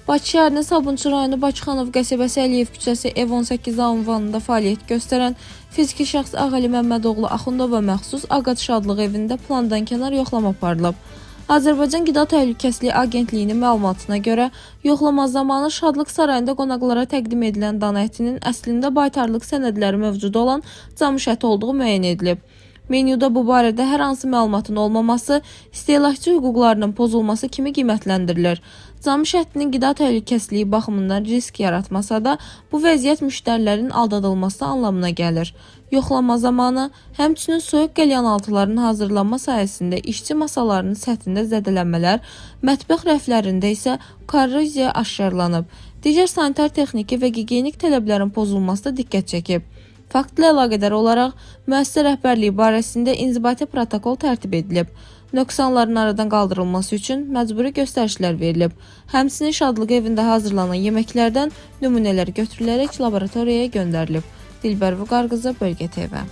Bakı şəhərinin Sabunçu rayonu Bakıxanov qəsəbəsi Əliyev küçəsi ev 18A ünvanında fəaliyyət göstərən fiziki şəxs Ağəli Məmmədoğlu Axundova məxsus Ağac Şadlıq evində plandan kənar yoxlama aparılıb. Azərbaycan Qida Təhlükəsizliyi Agentliyinin məlumatına görə, yoxlama zamanı Şadlıq Sarayında qonaqlara təqdim edilən dana ətinin əslində baytarlıq sənədləri mövcud olan camış əti olduğu müəyyən edilib. Menyuda bu barədə hər hansı məlumatın olmaması istehlakçı hüquqlarının pozulması kimi qiymətləndirilir. Camış ətinin qida təhlükəsizliyi baxımından risk yaratmasa da, bu vəziyyət müştərilərin aldadılması anlamına gəlir. Yoxlama zamanı həmçinin soyuq qəlyanaltıların hazırlanma sayəsində işçi masalarının səthində zədələnmələr, mətbəx rəflərində isə korroziya aşkarlanıb. Digər sanitar texniki və gigiyenik tələblərin pozulması da diqqət çəkib. Faktla əlaqədar olaraq müəssisə rəhbərliyi barəsində inzibati protokol tərtib edilib. Nöqsanların aradan qaldırılması üçün məcburi göstərişlər verilib. Həmçinin Şadlıq evində hazırlanan yeməklərdən nümunələr götürülərək laboratoriyaya göndərilib. Dilbər Vüqar qızı, Bölgə TV.